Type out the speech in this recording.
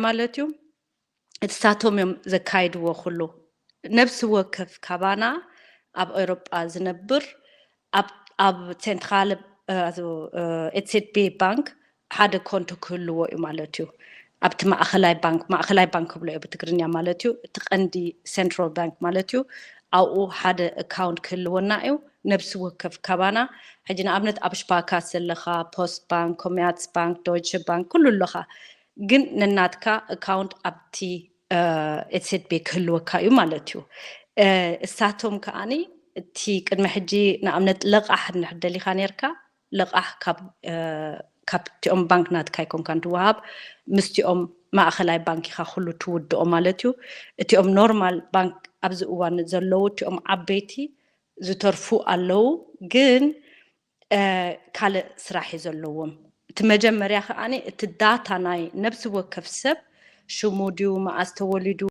ማለት እዩ። እሳቶም እዮም ዘካይድዎ ኩሉ። ነብሲ ወከፍ ካባና ኣብ ኤውሮጳ ዝነብር ኣብ ሴንትራል ኤትሴትቢ ባንክ ሓደ ኮንቶ ክህልዎ እዩ ማለት እዩ። ኣብቲ ማእኸላይ ባንክ ማእኸላይ ባንክ ክብሎ እዩ ብትግርኛ ማለት እዩ። እቲ ቀንዲ ሴንትራል ባንክ ማለት እዩ። ኣብኡ ሓደ ኣካውንት ክህልወና እዩ። ነብሲ ወከፍ ካባና ሕጂ ንኣብነት ኣብ ሽፓካ ዘለኻ ፖስት ባንክ፣ ኮሜርትስ ባንክ፣ ዶይቸ ባንክ ኩሉ ኣለኻ። ግን ነናትካ ኣካውንት ኣብቲ ኤትሴትቢ ክህልወካ እዩ ማለት እዩ። እሳቶም ከዓኒ እቲ ቅድሚ ሕጂ ንኣብነት ለቓሕ እንድሕር ደሊኻ ነርካ ለቓሕ ካብ ካብቲኦም ባንክ ናትካ ኣይኮንካን ትወሃብ፣ ምስቲኦም ማእኸላይ ባንክ ኢኻ ኩሉ ትውድኦ ማለት እዩ። እቲኦም ኖርማል ባንክ ኣብዚ እዋን ዘለዉ እቲኦም ዓበይቲ ዝተርፉ ኣለዉ፣ ግን ካልእ ስራሕ እዩ ዘለዎም። እቲ መጀመርያ ከዓኒ እቲ ዳታ ናይ ነብሲ ወከፍ ሰብ ሽሙ ድዩ፣ መኣስ ተወሊዱ፣